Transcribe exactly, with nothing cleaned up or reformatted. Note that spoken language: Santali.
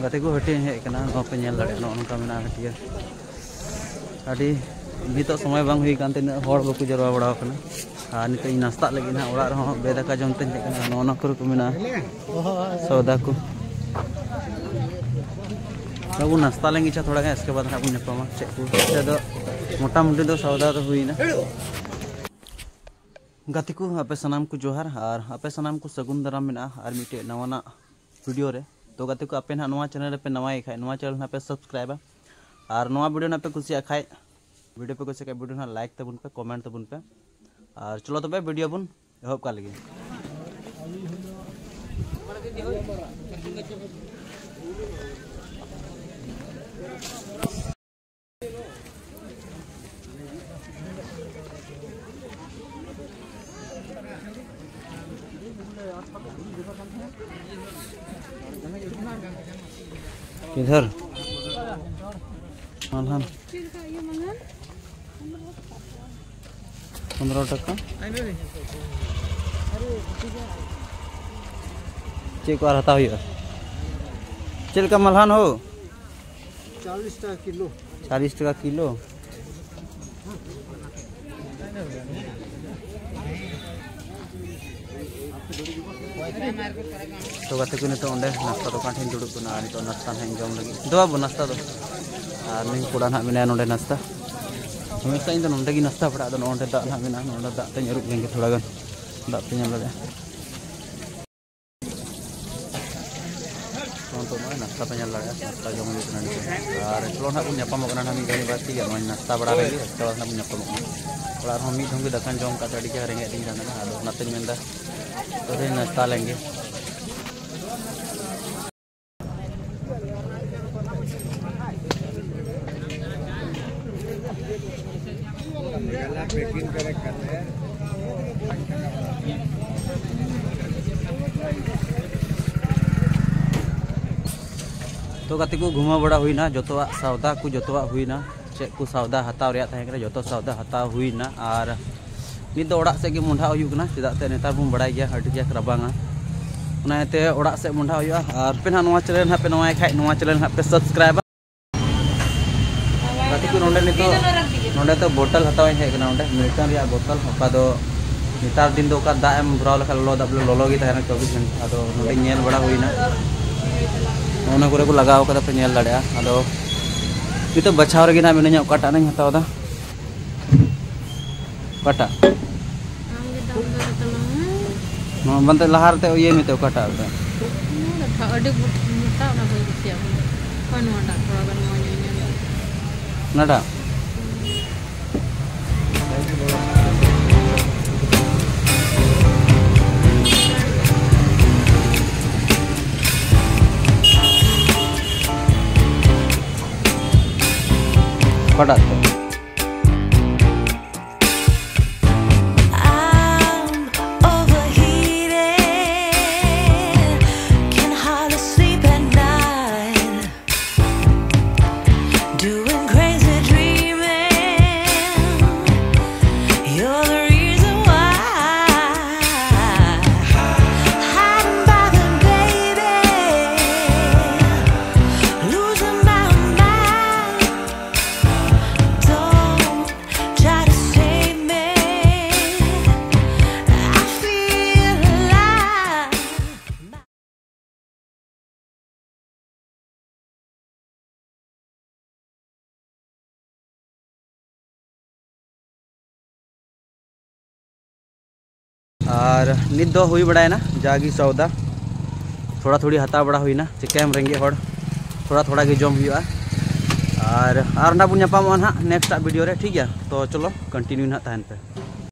ᱜᱟᱛᱮ ᱠᱚ, ᱦᱟᱹᱴᱤᱭᱟᱹᱧ ᱦᱮᱡ ᱟᱠᱟᱱᱟ᱾ ᱱᱚᱣᱟ ᱯᱮ ᱧᱮᱞ ᱫᱟᱲᱮᱭᱟᱜᱼᱟ, ᱱᱚᱜᱼᱚ ᱱᱚᱝᱠᱟ ᱢᱮᱱᱟᱜᱼᱟ ᱦᱟᱹᱴᱤᱭᱟᱹ᱾ ᱟᱹᱰᱤ ᱱᱤᱛᱚᱜ ᱥᱚᱢᱚᱭ ᱵᱟᱝ ᱦᱩᱭ ᱟᱠᱟᱱ ᱛᱮ ᱩᱱᱟᱹᱜ ᱦᱚᱲ ᱵᱟᱠᱚ ᱡᱟᱨᱣᱟ ᱵᱟᱲᱟ ᱟᱠᱟᱱᱟ᱾ ᱟᱨ ᱱᱤᱛᱚᱜ ᱤᱧ ᱱᱟᱥᱛᱟᱜ ᱞᱟᱹᱜᱤᱫ ᱱᱟᱦᱟᱜ᱾ ᱚᱲᱟᱜ ᱨᱮᱦᱚᱸ ᱵᱮ ᱫᱟᱠᱟ ᱡᱚᱢ ᱛᱮᱧ ᱦᱮᱡ ᱟᱠᱟᱱᱟ᱾ ᱱᱚᱜᱼᱚ ᱱᱚᱣᱟ ᱠᱚᱨᱮ ᱠᱚ ᱢᱮᱱᱟᱜᱼᱟ ᱥᱚᱣᱫᱟ ᱠᱚ᱾ ᱟᱵᱚ ᱱᱟᱥᱛᱟ ᱞᱮᱱ ᱜᱮ ᱪᱟ ᱛᱷᱚᱲᱟ ᱜᱟᱱ, ᱤᱥᱠᱮ ᱵᱟᱫᱽ ᱱᱟᱦᱟᱜ ᱵᱚᱱ ᱧᱟᱯᱟᱢᱟ᱾ ᱪᱮᱫ ᱠᱚ ᱱᱤᱛᱚᱜ ᱫᱚ ᱢᱚᱴᱟᱢᱩᱴᱤ ᱫᱚ ᱥᱚᱣᱫᱟ ᱫᱚ ᱦᱩᱭᱱᱟ᱾ ᱜᱟᱛᱮ ᱠᱚ, ᱟᱯᱮ ᱥᱟᱱᱟᱢ ᱠᱚ ᱡᱚᱦᱟᱨ ᱟᱨ ᱟᱯᱮ ᱥᱟᱱᱟᱢ ᱠᱚ ᱥᱟᱹᱜᱩᱱ ᱫᱟᱨᱟᱢ ᱢᱮᱱᱟᱜᱼᱟ ᱟᱨ ᱢᱤᱫᱴᱮᱡ ᱱᱟᱣᱟᱱᱟᱜ ᱵᱷᱤᱰᱤᱭᱳ ᱨᱮ᱾ ᱛᱚ ᱜᱟᱛᱮ ᱠᱚ, ᱟᱯᱮ ᱱᱟᱦᱟᱜ ᱱᱚᱣᱟ ᱪᱮᱱᱮᱞ ᱨᱮᱯᱮ ᱱᱟᱣᱟᱭ ᱠᱷᱟᱡ, ᱱᱚᱣᱟ ᱪᱮᱱᱮᱞ ᱱᱟᱦᱟᱜ ᱯᱮ ᱥᱟᱵᱥᱠᱨᱟᱭᱤᱵᱟ᱾ ᱟᱨ ᱱᱚᱣᱟ ᱵᱷᱤᱰᱤᱭᱳ ᱱᱟᱦᱟᱜ ᱯᱮ ᱠᱩᱥᱤᱭᱟᱜ ᱠᱷᱟᱡ, ᱵᱷᱤᱰᱤᱭᱳ ᱯᱮ ᱠᱩᱥᱤᱭᱟᱜ ᱠᱷᱟᱡ, ᱵᱷᱤᱰᱤᱭᱳ ᱱᱟᱦᱟᱜ ᱞᱟᱭᱤᱠ ᱛᱟᱵᱚᱱ ᱯᱮ, ᱠᱚᱢᱮᱱᱴ ᱛᱟᱵᱚᱱ ᱯᱮ᱾ ᱟᱨ ᱪᱚᱞᱚ ᱛᱚᱵᱮ ᱵᱷᱤᱰᱤᱭᱳ ᱵᱚᱱ ᱮᱦᱚᱵ ᱠᱟᱜ ᱞᱮᱜᱮ᱾ ᱠᱤᱫᱷᱟᱨ? ᱢᱟᱞᱦᱟᱱ᱾ ᱯᱚᱱᱨᱚ ᱴᱟᱠᱟ᱾ ᱪᱮᱫ ᱠᱚ ᱟᱨ ᱦᱟᱛᱟᱣ ᱦᱩᱭᱩᱜᱼᱟ? ᱪᱮᱫ ᱞᱮᱠᱟ ᱢᱟᱞᱦᱟᱱ ᱦᱳ? ᱪᱟᱞᱤᱥ ᱴᱟᱠᱟ ᱠᱤᱞᱳ᱾ ᱪᱟᱞᱤᱥ ᱴᱟᱠᱟ ᱠᱤᱞᱳ᱾ ᱛᱚ ᱜᱟᱛᱮ ᱠᱚ, ᱱᱤᱛᱚᱜ ᱚᱸᱰᱮ ᱱᱟᱥᱛᱟ ᱫᱚᱠᱟᱱ ᱴᱷᱮᱱ ᱫᱩᱲᱩᱵ ᱠᱟᱱᱟ᱾ ᱟᱨ ᱱᱤᱛᱚᱜ ᱱᱟᱥᱛᱟ ᱱᱟᱦᱟᱜ ᱤᱧ ᱡᱚᱢ ᱞᱟᱹᱜᱤᱫ᱾ ᱫᱚ ᱵᱟᱹᱵᱩ, ᱱᱟᱥᱛᱟ ᱫᱚ᱾ ᱟᱨ ᱱᱩᱭ ᱠᱚᱲᱟ ᱱᱟᱦᱟᱜ ᱢᱮᱱᱟᱭᱟ ᱱᱚᱸᱰᱮ ᱱᱟᱥᱛᱟ᱾ ᱦᱟᱢᱮᱥᱟ ᱤᱧ ᱫᱚ ᱱᱚᱸᱰᱮ ᱜᱮ ᱱᱟᱥᱛᱟ ᱵᱟᱲᱟᱜ᱾ ᱟᱫᱚ ᱱᱚᱸᱰᱮ ᱫᱟᱜ ᱱᱟᱦᱟᱜ ᱢᱮᱱᱟᱜᱼᱟ, ᱱᱚᱸᱰᱮ ᱫᱟᱜ ᱛᱮᱧ ᱟᱹᱨᱩᱵ ᱞᱮᱱ ᱜᱮ ᱛᱷᱚᱲᱟ ᱜᱟᱱ᱾ ᱫᱟᱜ ᱯᱮ ᱧᱮᱞ ᱫᱟᱲᱮᱭᱟᱜᱼᱟ᱾ ᱛᱚ ᱱᱤᱛᱚᱜ ᱱᱚᱜᱼᱚᱭ ᱱᱟᱥᱛᱟ ᱯᱮ ᱧᱮᱞ ᱫᱟᱲᱮᱭᱟᱜᱼᱟ, ᱱᱟᱥᱛᱟ ᱡᱚᱢ ᱦᱩᱭᱩᱜ ᱠᱟᱱᱟ ᱱᱤᱛᱚᱜ᱾ ᱟᱨ ᱪᱚᱞᱚ ᱱᱟᱦᱟᱜ ᱵᱚᱱ ᱧᱟᱯᱟᱢᱚᱜ ᱠᱟᱱᱟ ᱱᱟᱦᱟᱜ ᱢᱤᱫ ᱜᱷᱟᱹᱲᱤ ᱵᱟᱫᱽ, ᱴᱷᱤᱠ ᱜᱮᱭᱟ? ᱱᱚᱜᱼᱚᱭ ᱱᱟᱥᱛᱟ ᱵᱟᱲᱟ ᱨᱮᱜᱮ ᱟᱥᱠᱮ ᱵᱟᱫᱽ ᱱᱟᱦᱟᱜ ᱵᱚᱱ ᱧᱟᱯᱟᱢᱚᱜ ᱠᱟᱱᱟ᱾ ᱚᱲᱟᱜ ᱨᱮᱦᱚᱸ ᱢᱤᱫ ᱫᱷᱚᱢ ᱜᱮ ᱫᱟᱠᱟᱧ ᱡᱚᱢ ᱠᱟᱜ ᱛᱮ ᱟᱹᱰᱤ ᱜᱮ ᱨᱮᱸᱜᱮᱡ ᱫᱤᱧ ᱠᱟᱱ ᱛᱟᱦᱮᱱᱟ᱾ ᱟᱫᱚ ᱚᱱᱟᱛᱮᱧ ᱢᱮᱱᱫᱟ ᱛᱚᱵᱮ ᱱᱟᱥᱛᱟ ᱞᱮᱱ ᱜᱮ᱾ ᱛᱚ ᱜᱟᱛᱮ ᱠᱚ, ᱜᱷᱩᱢᱟᱹᱣ ᱵᱟᱲᱟ ᱦᱩᱭᱱᱟ, ᱡᱚᱛᱚᱣᱟᱜ ᱥᱟᱣᱫᱟ ᱠᱚ ᱡᱚᱛᱚᱣᱟᱜ ᱦᱩᱭᱱᱟ᱾ ᱪᱮᱫ ᱠᱚ ᱥᱟᱣᱫᱟ ᱦᱟᱛᱟᱣ ᱨᱮᱭᱟᱜ ᱛᱟᱦᱮᱸ ᱠᱟᱱᱟ, ᱡᱚᱛᱚ ᱥᱟᱣᱫᱟ ᱦᱟᱛᱟᱣ ᱦᱩᱭᱱᱟ᱾ ᱟᱨ ᱱᱤᱛ ᱫᱚ ᱚᱲᱟᱜ ᱥᱮᱫ ᱜᱮ ᱢᱚᱸᱰᱷᱟᱜ ᱦᱩᱭᱩᱜ ᱠᱟᱱᱟ, ᱪᱮᱫᱟᱜ ᱥᱮ ᱱᱮᱛᱟᱨ ᱵᱚᱱ ᱵᱟᱲᱟᱭ ᱜᱮᱭᱟ ᱟᱹᱰᱤ ᱠᱟᱡᱟᱠ ᱨᱟᱵᱟᱝᱟ᱾ ᱚᱱᱟ ᱤᱭᱟᱹᱛᱮ ᱚᱲᱟᱜ ᱥᱮᱫ ᱢᱚᱦᱰᱟ ᱦᱩᱭᱩᱜᱼᱟ᱾ ᱟᱨ ᱯᱮ ᱱᱟᱦᱟᱜ ᱱᱚᱣᱟ ᱪᱮᱱᱮᱞ ᱱᱟᱦᱟᱜ ᱯᱮ ᱱᱟᱣᱟᱭ ᱠᱷᱟᱡ, ᱱᱚᱣᱟ ᱪᱮᱱᱮᱞ ᱱᱟᱦᱟᱜ ᱯᱮ ᱥᱟᱵᱥᱠᱨᱟᱭᱤᱵᱟ᱾ ᱜᱟᱛᱮ ᱠᱚ, ᱱᱚᱰᱮ ᱱᱤᱛᱚᱜ, ᱱᱚᱰᱮ ᱛᱚ ᱵᱳᱛᱚᱞ ᱦᱟᱛᱟᱣ ᱤᱧ ᱦᱮᱡ ᱟᱠᱟᱱᱟ᱾ ᱱᱚᱰᱮ ᱢᱤᱞᱴᱚᱱ ᱨᱮᱭᱟᱜ ᱵᱳᱛᱚᱞ, ᱚᱠᱟ ᱫᱚ ᱱᱮᱛᱟᱨ ᱫᱤᱱ ᱫᱚ ᱚᱠᱟ ᱫᱟᱜ ᱮᱢ ᱵᱷᱚᱨᱟᱣ ᱞᱮᱠᱷᱟᱱ ᱞᱚᱞᱚ ᱫᱟᱜ ᱵᱚᱞᱮ ᱞᱚᱞᱚ ᱜᱮ ᱛᱟᱦᱮᱱᱟ ᱪᱚᱵᱵᱤᱥ ᱜᱷᱚᱱᱴᱟ᱾ ᱟᱫᱚ ᱱᱚᱰᱮ ᱧᱮᱞ ᱵᱟᱲᱟ ᱦᱩᱭᱱᱟ, ᱱᱚᱜᱼᱚ ᱱᱚᱣᱟ ᱠᱚᱨᱮ ᱠᱚ ᱞᱟᱜᱟᱣ ᱠᱟᱫᱟ, ᱯᱮ ᱧᱮᱞ ᱫᱟᱲᱮᱭᱟᱜᱼᱟ᱾ ᱟᱫᱚ ᱱᱤᱛᱚᱜ ᱵᱟᱪᱷᱟᱣ ᱨᱮᱜᱮ ᱱᱟᱦᱟᱜ ᱢᱤᱱᱟᱹᱧᱟ, ᱚᱠᱟᱴᱟᱜ ᱱᱟᱧ ᱦᱟᱛᱟᱣ ᱮᱫᱟ᱾ ᱚᱠᱟᱴᱟᱜ? ᱟᱢ ᱜᱮ ᱫᱟᱢ ᱫᱚᱨ ᱛᱟᱞᱟᱝ ᱢᱮ᱾ ᱱᱚᱣᱟ ᱵᱟᱝ ᱛᱮ ᱞᱟᱦᱟ ᱨᱮᱛᱮ ᱤᱭᱟᱹᱭ ᱢᱮ ᱛᱚ, ᱚᱠᱟᱴᱟᱜ ᱨᱮ? ᱱᱚᱣᱟ ᱫᱚ ᱛᱷᱚ-, ᱟᱹᱰᱤ ᱵᱩᱴ-, ᱢᱚᱴᱟ, ᱚᱱᱟ ᱵᱟᱹᱧ ᱠᱩᱥᱤᱭᱟᱜ ᱠᱟᱱᱟ᱾ ᱦᱳᱭ, ᱱᱚᱣᱟᱴᱟᱜ ᱛᱷᱚᱲᱟ ᱜᱟᱱ ᱢᱚᱡᱽ ᱤᱧ ᱧᱮᱞ ᱮᱫᱟ᱾ ᱚᱱᱟᱴᱟᱜ? ᱚᱠᱟᱴᱟᱜ ᱛᱮ? I'm overheated, can hardly sleep at night. Doing crazy dreaming. You're the reason why. Hiding by the baby. Losing my mind. Don't try to save me. I feel alive. ᱟᱨ ᱱᱤᱛ ᱫᱚ ᱦᱩᱭ ᱵᱟᱲᱟᱭᱮᱱᱟ ᱡᱟᱜᱮ ᱥᱚᱣᱫᱟ, ᱛᱷᱚᱲᱟ ᱛᱷᱩᱲᱤ ᱦᱟᱛᱟᱣ ᱵᱟᱲᱟ ᱦᱩᱭᱱᱟ᱾ ᱪᱤᱠᱟᱹᱭᱟᱢ, ᱨᱮᱸᱜᱮᱡ ᱦᱚᱲ, ᱛᱷᱚᱲᱟ ᱛᱷᱚᱲᱟ ᱜᱮ ᱡᱚᱢ ᱦᱩᱭᱩᱜᱼᱟ᱾ ᱟᱨ, ᱟᱨ ᱱᱟᱦᱟᱜ ᱵᱚᱱ ᱧᱟᱯᱟᱢᱚᱜᱼᱟ ᱱᱟᱦᱟᱜ ᱱᱮᱠᱥᱴ ᱟᱜ ᱵᱷᱤᱰᱤᱭᱳ ᱨᱮ, ᱴᱷᱤᱠ ᱜᱮᱭᱟ? ᱛᱚ ᱪᱚᱞᱚ, ᱠᱚᱱᱴᱤᱱᱤᱭᱩ ᱱᱟᱦᱟᱜ ᱛᱟᱦᱮᱱ ᱯᱮ᱾